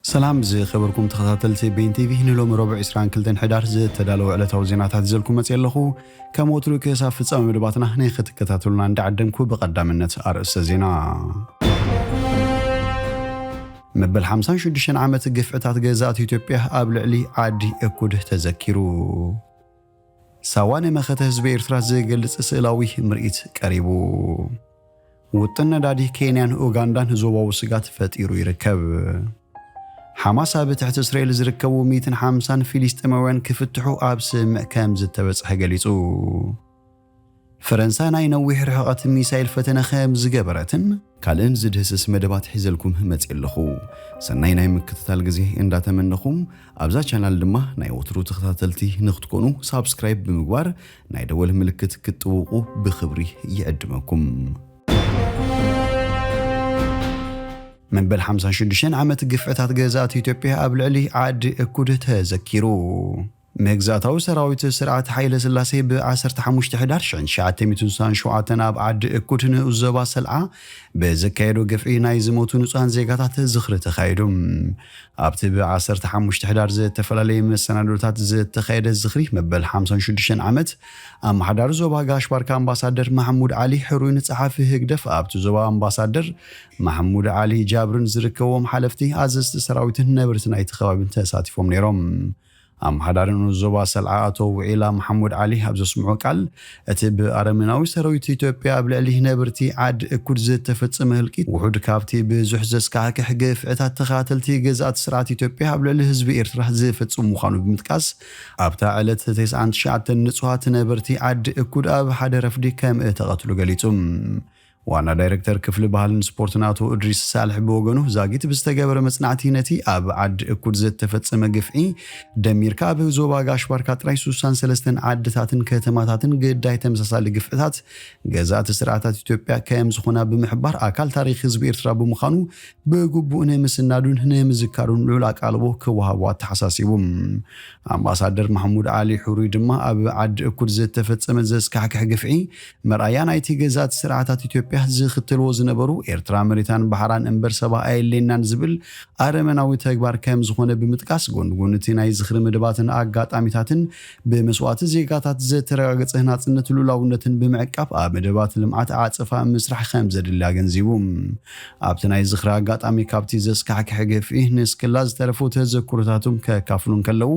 ሰላም ዝኸበርኩም ተኸታተልቲ ቤን ቲቪ፣ ንሎሚ ረቡዕ ዕስራን ክልተን ሕዳር ዝተዳለወ ዕለታዊ ዜናታት ሒዘልኩም መፅእ ኣለኹ። ከም ወትሩ ክሳብ ፍጻመ መደባትና ንክትከታተሉና እንዳዓደምኩ ብቐዳምነት ኣርእስተ ዜና። መበል ሓምሳን ሽዱሽተን ዓመት ግፍዕታት ገዛእቲ ኢትዮጵያ ኣብ ልዕሊ ዓዲ እኩድ ተዘኪሩ። ሳዋ ንመኸተ ህዝቢ ኤርትራ ዝገልጽ ስእላዊ ምርኢት ቀሪቡ። ውጥን ነዳዲ ኬንያን ኡጋንዳን ዞባዊ ስጋት ፈጢሩ ይርከብ። ሓማስ ኣብ ትሕቲ እስራኤል ዝርከቡ ሚእትን ሓምሳን ፊሊስጤማውያን ክፍትሑ ኣብ ስምምዕ ከም ዝተበጽሐ ገሊጹ። ፈረንሳ ናይ ነዊሕ ርሕቐት ሚሳይል ፈተነ ከም ዝገበረትን ካልእን ዝድህስስ መደባት ሒዘልኩም መጽእ ኣለኹ። ሰናይ ናይ ምክትታል ግዜ እንዳተመነኹም፣ ኣብዛ ቻናል ድማ ናይ ወትሩ ተኸታተልቲ ንክትኮኑ ሳብስክራይብ ብምግባር ናይ ደወል ምልክት ክትጥውቑ ብኽብሪ ይዕድመኩም። መበል ሓምሳን ሽዱሽተን ዓመት ግፍዕታት ገዛእቲ ኢትዮጵያ ኣብ ልዕሊ ዓዲ እኩድ ተዘኪሩ። መግዛእታዊ ሰራዊት ስርዓት ሓይለ ስላሴ ብ ዓሰርተ ሓሙሽተ ሕዳር ሽሕን ትሽዓተ ሚእትን ስሳን ሸውዓተን ኣብ ዓዲ እኩድ ንኡስ ዞባ ሰልዓ ብዘካየዶ ግፍዒ ናይ ዝሞቱ ንጹሃን ዜጋታት ዝኽሪ ተኻይዱ። ኣብቲ ብ ዓሰርተ ሓሙሽተ ሕዳር ዝተፈላለየ መሰናዶታት ዝተኻየደ ዝኽሪ መበል ሓምሳን ሽዱሽተን ዓመት ኣመሓዳሪ ዞባ ጋሽ ባርካ ኣምባሳደር ማሕሙድ ዓሊ ሕሩይን ጸሓፊ ህግደፍ ኣብቲ ዞባ ኣምባሳደር ማሕሙድ ዓሊ ጃብርን ዝርከብዎም ሓለፍቲ ኣዘዝቲ ሰራዊትን ነበርቲ ናይቲ ከባቢን ተሳቲፎም ነይሮም። ኣመሓዳሪ ንኡስ ዞባ ሰልዓ ኣቶ ውዒላ መሓሙድ ዓሊ ኣብ ዘስምዖ ቃል፣ እቲ ብኣረመናዊ ሰራዊት ኢትዮጵያ ኣብ ልዕሊ ነበርቲ ዓዲ እኩድ ዝተፈጸመ ህልቂት ውሑድ ካብቲ ብዙሕ ዘስካሕክሕ ግፍዕታት ተኸታተልቲ ገዛእቲ ስርዓት ኢትዮጵያ ኣብ ልዕሊ ህዝቢ ኤርትራ ዝፍጽም ምዃኑ ብምጥቃስ፣ ኣብታ ዕለት ተስዓን ትሽዓተን ንጹሃት ነበርቲ ዓዲ እኩድ ኣብ ሓደ ረፍዲ ከም እተቐትሉ ገሊጹ። ዋና ዳይረክተር ክፍሊ ባህልን ስፖርትን ኣቶ እድሪስ ሳልሕ ብወገኑ፣ ዛጊት ብዝተገበረ መጽናዕቲ ነቲ ኣብ ዓዲ እኩድ ዝተፈጸመ ግፍዒ ደሚርካ፣ ኣብ ዞባ ጋሽ ባርካ ጥራይ ሱሳን ሰለስተን ዓድታትን ከተማታትን ግዳይ ተመሳሳሊ ግፍዕታት ገዛእቲ ስርዓታት ኢትዮጵያ ከም ዝኾና ብምሕባር፣ ኣካል ታሪኽ ህዝቢ ኤርትራ ብምዃኑ ብግቡእ ንምስናዱን ንምዝካሩን ልዑል ኣቃልቦ ክወሃቦ ኣተሓሳሲቡ። ኣምባሳደር ማሕሙድ ዓሊ ሕሩይ ድማ፣ ኣብ ዓዲ እኩድ ዝተፈጸመ ዘስካሕክሕ ግፍዒ መርኣያ ናይቲ ገዛእቲ ስርዓታት ኢትዮጵያ ዝኽተልዎ ዝነበሩ፣ ኤርትራ መሬታን ባሕራን እምበር ሰባ ኣየድልየናን ዝብል ኣረመናዊ ተግባር ከም ዝኾነ ብምጥቃስ፣ ጎኒ ጎኒ እቲ ናይ ዝኽሪ መደባትን ኣጋጣሚታትን ብመስዋእቲ ዜጋታት ዝተረጋገጸ ናጽነት ልኡላውነትን ብምዕቃብ፣ ኣብ መደባት ልምዓት ዓጸፋ ምስራሕ ከም ዘድሊ ኣገንዚቡ። ኣብቲ ናይ ዝኽሪ ኣጋጣሚ፣ ካብቲ ዘስካሕክሕ ግፍዒ ንስክላ ዝተረፉ ተዘክሮታቶም ከካፍሉ እንከለዉ፣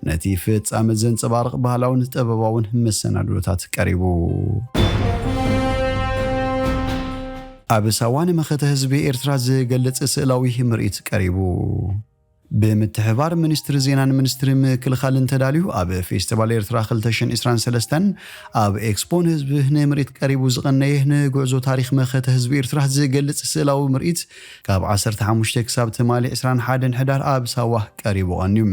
ነቲ ፍጻመ ዘንጸባርቕ ባህላውን ጥበባውን መሰናድኦታት ቀሪቡ። ኣብ ሳዋ ንመኸተ ህዝቢ ኤርትራ ዝገልጽ ስእላዊ ምርኢት ቀሪቡ። ብምትሕባር ሚኒስትሪ ዜናን ሚኒስትሪ ምክልኻልን ተዳልዩ፣ ኣብ ፌስቲቫል ኤርትራ ክልተ ሽሕን ዕስራን ሰለስተን ኣብ ኤክስፖ ንህዝቢ ንምርኢት ቀሪቡ ዝቐነየ ንጉዕዞ ታሪኽ መኸተ ህዝቢ ኤርትራ ዝገልጽ ስእላዊ ምርኢት፣ ካብ ዓሰርተ ሓሙሽተ ክሳብ ትማሊ ዕስራን ሓደን ሕዳር ኣብ ሳዋ ቀሪቡ ቀንዩ።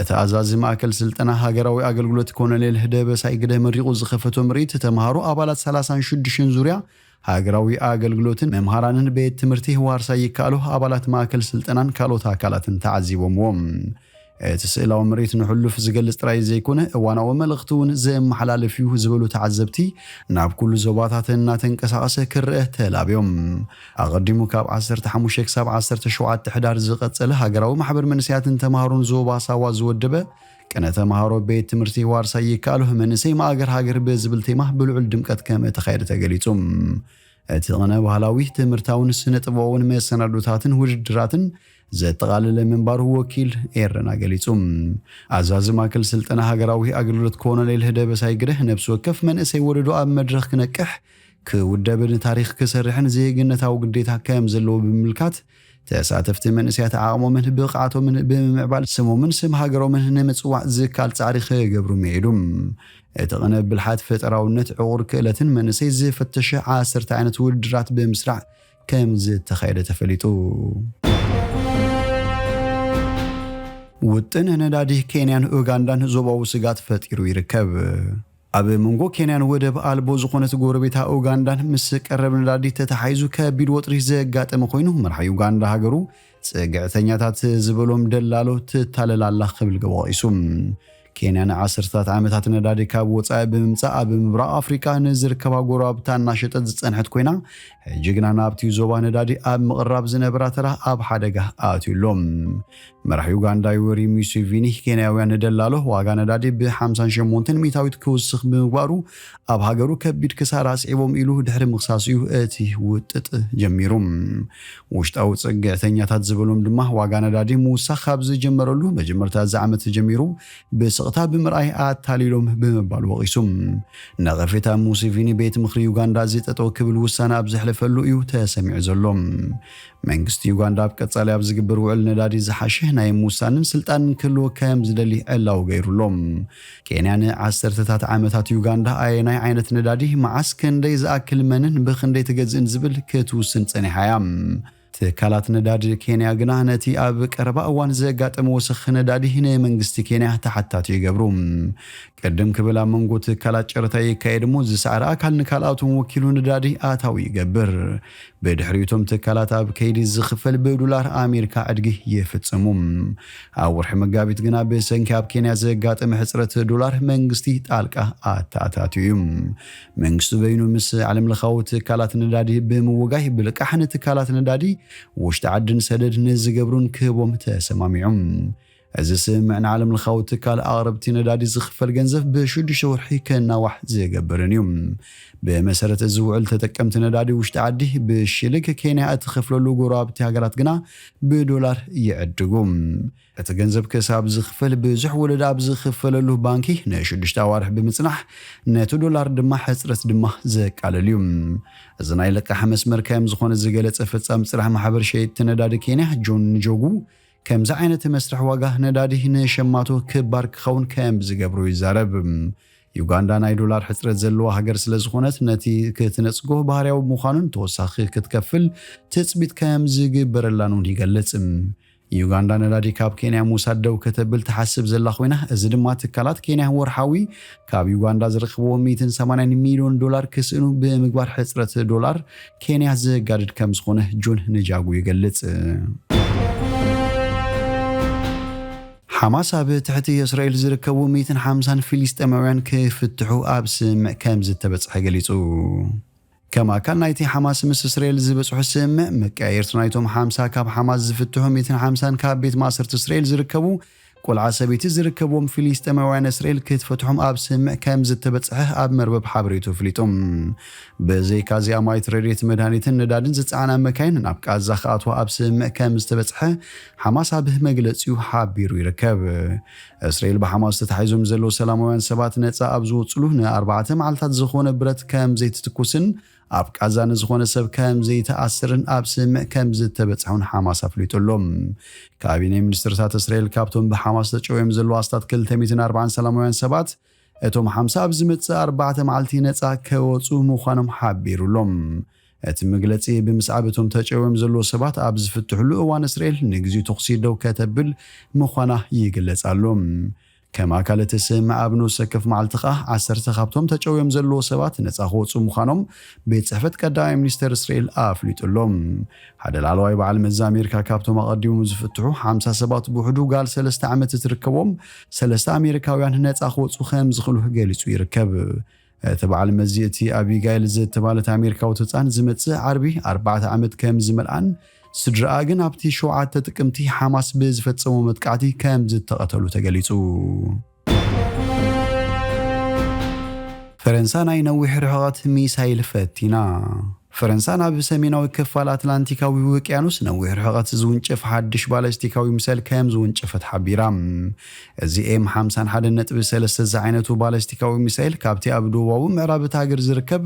እቲ ኣዛዚ ማእከል ስልጠና ሃገራዊ ኣገልግሎት ኮሎኔል ደበሳይ ግደ መሪቑ ዝኸፈቶ ምርኢት፣ ተምሃሮ ኣባላት ሰላሳን ሽዱሽተን ዙርያ ሃገራዊ ኣገልግሎትን መምሃራንን ቤት ትምህርቲ ዋርሳይ ይከኣሉ ኣባላት ማእከል ስልጠናን ካልኦት ኣካላትን ተዓዚቦምዎ። እቲ ስእላዊ ምርኢት ንሕሉፍ ዝገልጽ ጥራይ ዘይኮነ፣ እዋናዊ መልእኽቲ እውን ዘመሓላልፍ እዩ ዝበሉ ተዓዘብቲ፣ ናብ ኩሉ ዞባታት እናተንቀሳቐሰ ክረአ ተላብዮም። ኣቐዲሙ ካብ ዓሰርተ ሓሙሽተ ክሳብ ዓሰርተ ሸውዓተ ሕዳር ዝቐጸለ ሃገራዊ ማሕበር መንእሰያትን ተምሃሮን ዞባ ሳዋ ዝወደበ ቅነ ተምሃሮ ቤት ትምህርቲ ዋርሳይ ይከኣሉ መንእሰይ ማእገር ሃገር ብዝብል ቴማ ብልዑል ድምቀት ከም እተኻየደ ተገሊጹ። እቲ ቅነ ባህላዊ፣ ትምህርታውን ስነ ጥበባውን መሰናዶታትን ውድድራትን ዘጠቓለለ ምንባሩ ወኪል ኤረና ገሊጹ። ኣዛዚ ማእከል ስልጠና ሃገራዊ ኣገልግሎት ኮሎኔል ደበሳይ ግደ፣ ነፍሲ ወከፍ መንእሰይ ወለዶ ኣብ መድረኽ ክነቅሕ፣ ክውደብን ታሪኽ ክሰርሕን ዜግነታዊ ግዴታ ከም ዘለዎ ብምምልካት፣ ተሳተፍቲ መንእሰያት ዓቕሞምን ብቕዓቶምን ብምምዕባል፣ ስሞምን ስም ሃገሮምን ንምጽዋዕ ዝካል ጻዕሪ ክገብሩ ምዒዱ። እቲ ቅነ ብልሓት፣ ፈጠራውነት፣ ዕቑር ክእለትን መንእሰይ ዝፈተሸ ዓሰርተ ዓይነት ውድድራት ብምስራዕ ከም ዝተኻየደ ተፈሊጡ። ውጥን ነዳዲ ኬንያን ኡጋንዳን ዞባዊ ስጋት ፈጢሩ ይርከብ። ኣብ መንጎ ኬንያን ወደብ ኣልቦ ዝኾነት ጎረቤታ ኡጋንዳን ምስ ቀረብ ነዳዲ ተተሓሒዙ ከቢድ ወጥሪ ዘጋጠመ ኮይኑ፣ መራሒ ኡጋንዳ ሃገሩ ጽግዕተኛታት ዝበሎም ደላሎ ትታለል ኣላ ክብል ወቒሱ። ኬንያ ንዓሰርታት ዓመታት ነዳዲ ካብ ወጻኢ ብምምጻእ ኣብ ምብራቕ ኣፍሪቃ ንዝርከባ ጎረባብታ እናሸጠት ዝጸንሐት ኮይና፣ ሕጂ ግና ናብቲ ዞባ ነዳዲ ኣብ ምቕራብ ዝነበራ ተራ ኣብ ሓደጋ ኣትዩ ኣሎ። መራሒ ዩጋንዳ ዮወሪ ሙሴቪኒ፣ ኬንያውያን ንደላሎ ዋጋ ነዳዲ ብ58 ሚእታዊት ክውስኽ ብምግባሩ፣ ኣብ ሃገሩ ከቢድ ክሳራ ኣስዒቦም ኢሉ ድሕሪ ምኽሳሱ እዩ እቲ ውጥጥ ጀሚሩ። ውሽጣዊ ጽግዕተኛታት ዝበሎም ድማ ዋጋ ነዳዲ ምውሳኽ ካብ ዝጀመረሉ መጀመርታ እዚ ዓመት ጀሚሩ ብስቕታ ብምርኣይ ኣታሊሎም ብምባል ወቒሱ። ነቐፌታ ሙሴቪኒ ቤት ምኽሪ ዩጋንዳ እዚ ጠጠው ክብል ውሳነ ኣብ ዘሕለፈሉ እዩ ተሰሚዑ ዘሎ። መንግስቲ ዩጋንዳ ኣብ ቀጻሊ ኣብ ዝግበር ውዕል ነዳዲ ዝሓሸ ናይ ምውሳንን ስልጣንን ክህልዎ ከም ዝደሊ ዕላዊ ገይሩ ኣሎ። ኬንያ ንዓሰርተታት ዓመታት ዩጋንዳ ኣየናይ ዓይነት ነዳዲ መዓስ ክንደይ ዝኣክል መንን ብኽንደይ ትገዝእን ዝብል ክትውስን ጸኒሓ እያ። ትካላት ነዳዲ ኬንያ ግና ነቲ ኣብ ቀረባ እዋን ዘጋጠመ ወሰኽ ነዳዲ ንመንግስቲ ኬንያ ተሓታቲ ይገብሩ። ቅድም ክብል ኣብ መንጎ ትካላት ጨረታ ይካየድ እሞ ዝሰዕረ ኣካል ንካልኣቶም ወኪሉ ነዳዲ ኣታዊ ይገብር። ብድሕሪኡ እቶም ትካላት ኣብ ከይዲ ዝኽፈል ብዶላር ኣሜሪካ ዕድጊ ይፍጽሙ። ኣብ ወርሒ መጋቢት ግና ብሰንኪ ኣብ ኬንያ ዘጋጠመ ሕጽረት ዶላር መንግስቲ ጣልቃ ኣተኣታትዩ እዩ። መንግስቲ በይኑ ምስ ዓለም ለኻዊ ትካላት ነዳዲ ብምውጋይ ብልቃሕ ንትካላት ነዳዲ ውሽጢ ዓድን ሰደድ ንዝገብሩን ክህቦም ተሰማሚዑ። እዚ ስምምዕ ንዓለም ለኻዊ ትካል ኣቕረብቲ ነዳዲ ዝኽፈል ገንዘብ ብሽዱሽተ ወርሒ ክናዋሕ ዝገብርን እዩ። ብመሰረት እዚ ውዕል ተጠቀምቲ ነዳዲ ውሽጢ ዓዲ ብሽልግ ኬንያ እትኸፍለሉ ጎረባብቲ ሃገራት ግና ብዶላር ይዕድጉ። እቲ ገንዘብ ክሳብ ዝኽፈል ብዙሕ ወለድ ኣብ ዝኽፈለሉ ባንኪ ንሽዱሽተ ኣዋርሕ ብምጽናሕ ነቲ ዶላር ድማ ሕጽረት ድማ ዘቃልል እዩ። እዚ ናይ ልቃሕ መስመር ከም ዝኾነ ዝገለጸ ፈጻሚ ጽራሕ ማሕበር ሸየጥቲ ነዳዲ ኬንያ ጆን ንጆጉ ከምዚ ዓይነት መስርሕ ዋጋ ነዳዲ ንሸማቶ ክባር ክኸውን ከም ዝገብሮ ይዛረብ። ዩጋንዳ ናይ ዶላር ሕጽረት ዘለዋ ሃገር ስለ ዝኾነት ነቲ ክትነጽጎ ባህርያዊ ምዃኑን ተወሳኺ ክትከፍል ትጽቢት ከም ዝግበረላን እውን ይገልጽ። ዩጋንዳ ነዳዲ ካብ ኬንያ ምውሳድ ደው ከተብል ትሓስብ ዘላ ኮይና፣ እዚ ድማ ትካላት ኬንያ ወርሓዊ ካብ ዩጋንዳ ዝረኽብዎ ሚእትን ሰማንያን ሚልዮን ዶላር ክስእኑ ብምግባር ሕጽረት ዶላር ኬንያ ዘጋድድ ከም ዝኾነ ጆን ንጃጉ ይገልጽ። ሓማስ ኣብ ትሕቲ እስራኤል ዝርከቡ ሚእትን ሓምሳን ፊሊስጤማውያን ክፍትሑ ኣብ ስምምዕ ከም ዝተበጽሐ ገሊጹ። ከም ኣካል ናይቲ ሓማስ ምስ እስራኤል ዝበጽሑ ስምምዕ፣ መቀያየርቲ ናይቶም ሓምሳ ካብ ሓማስ ዝፍትሑ ሚእትን ሓምሳን ካብ ቤት ማእሰርቲ እስራኤል ዝርከቡ ቆልዓ ሰበይቲ ዝርከብዎም ፊሊስጤማውያን እስራኤል ክትፈትሖም ኣብ ስምምዕ ከም ዝተበጽሐ ኣብ መርበብ ሓበሬቱ ኣፍሊጡ። ብዘይካ እዚ ኣማኢት ረድኤት መድሃኒትን ነዳድን ዝጸዓና መካይን ናብ ቃዛ ክኣትዋ ኣብ ስምምዕ ከም ዝተበጽሐ ሓማስ ኣብ መግለጺኡ ሓቢሩ ይርከብ። እስራኤል ብሓማስ ተታሒዞም ዘለዉ ሰላማውያን ሰባት ነጻ ኣብ ዝወጽሉ ንኣርባዕተ መዓልታት ዝኾነ ብረት ከም ዘይትትኩስን ኣብ ቃዛ ንዝኾነ ሰብ ከም ዘይተኣስርን ኣብ ስምምዕ ከም ዝተበጽሐውን ሓማስ ኣፍሊጡ ኣሎ። ካቢነ ሚኒስትርታት እስራኤል ካብቶም ብሓማስ ተጨውዮም ዘለዉ ኣስታት ክልተ ሚእትን ኣርባዓን ሰላማውያን ሰባት እቶም ሓምሳ ኣብ ዝመጽእ ኣርባዕተ መዓልቲ ነጻ ከወጹ ምዃኖም ሓቢሩ ኣሎ። እቲ መግለጺ ብምስዓብ እቶም ተጨውዮም ዘለዉ ሰባት ኣብ ዝፍትሕሉ እዋን እስራኤል ንግዚኡ ተኹሲ ደው ከተብል ምዃና ይግለጽ ኣሎ። ከም ኣካል እቲ ስምምዕ ኣብ ነፍሲ ወከፍ መዓልቲ ከኣ ዓሰርተ ካብቶም ተጨውዮም ዘለዉ ሰባት ነጻ ክወጹ ምዃኖም ቤት ጽሕፈት ቀዳማይ ሚኒስተር እስራኤል ኣፍሊጡ ኣሎ። ሓደ ላዕለዋይ በዓል መዚ ኣሜሪካ ካብቶም ኣቐዲሞም ዝፍትሑ ሓምሳ ሰባት ብውሕዱ ጋል ሰለስተ ዓመት እትርከቦም ሰለስተ ኣሜሪካውያን ነጻ ክወጹ ከም ዝኽእሉ ገሊጹ ይርከብ። እቲ በዓል መዚ እቲ ኣቢጋይል ዝተባለት ኣሜሪካዊት ህጻን ዝመጽእ ዓርቢ ኣርባዕተ ዓመት ከም ዝመልኣን ስድራኣ ግን ኣብቲ ሸውዓተ ጥቅምቲ ሓማስ ብዝፈጸሞ መጥቃዕቲ ከም ዝተቐተሉ ተገሊጹ። ፈረንሳ ናይ ነዊሕ ርሕቐት ሚሳይል ፈቲና። ፈረንሳ ናብ ሰሜናዊ ክፋል ኣትላንቲካዊ ውቅያኖስ ነዊሕ ርሕቐት ዝውንጨፍ ሓድሽ ባለስቲካዊ ሚሳይል ከም ዝወንጨፈት ሓቢራ። እዚ ኤም ሓምሳን ሓደን ነጥቢ ሰለስተ ዝዓይነቱ ባለስቲካዊ ሚሳይል ካብቲ ኣብ ደቡባዊ ምዕራብ እታ ሃገር ዝርከብ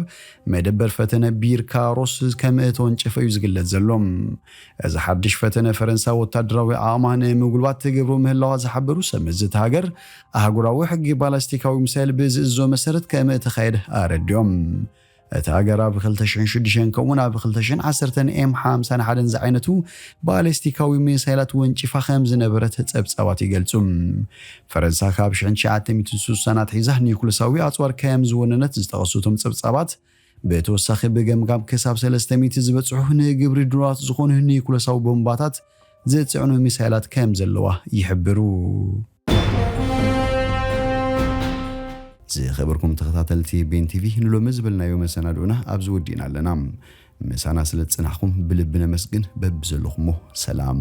መደበር ፈተነ ቢርካሮስ ከም እተወንጨፈ እዩ ዝግለጽ ዘሎ። እዚ ሓድሽ ፈተነ ፈረንሳ ወታደራዊ ዓቕማ ንምጉልባት ትገብሮ ምህላዋ ዝሓበሩ ሰብ መዚ እታ ሃገር፣ ኣህጉራዊ ሕጊ ባላስቲካዊ ሚሳይል ብዝእዝዞ መሰረት ከም እተኻየደ ኣረዲኦም። እታ ሃገር ኣብ ክልተ ሽሕን ሽዱሽተን ከምኡውን ኣብ ክልተ ሽሕን ዓሰርተን ኤም ሓምሳን ሓደን ዝዓይነቱ ባሊስቲካዊ ሚሳይላት ወንጪፋ ከም ዝነበረት ጸብጻባት ይገልጹ። ፈረንሳ ካብ ሽሕን ትሽዓተ ሚእትን ስሳን ኣትሒዛ ኒኩለሳዊ ኣጽዋር ከም ዝወነነት ዝጠቐሱ እቶም ጸብጻባት፣ ብተወሳኺ ብገምጋም ክሳብ ሰለስተ ሚእቲ ዝበጽሑ ንግብሪ ድሮናት ዝኾኑ ኒኩለሳዊ ቦምባታት ዝጽዕኑ ሚሳይላት ከም ዘለዋ ይሕብሩ። ዝኸበርኩም ተኸታተልቲ ቤን ቲቪ፣ ንሎሚ ዝበልናዮ መሰናድኦና ኣብዚ ወዲእና ኣለና። ምሳና ስለ ዝጸናሕኩም ብልቢ ነመስግን። በብዘለኹሞ ሰላም።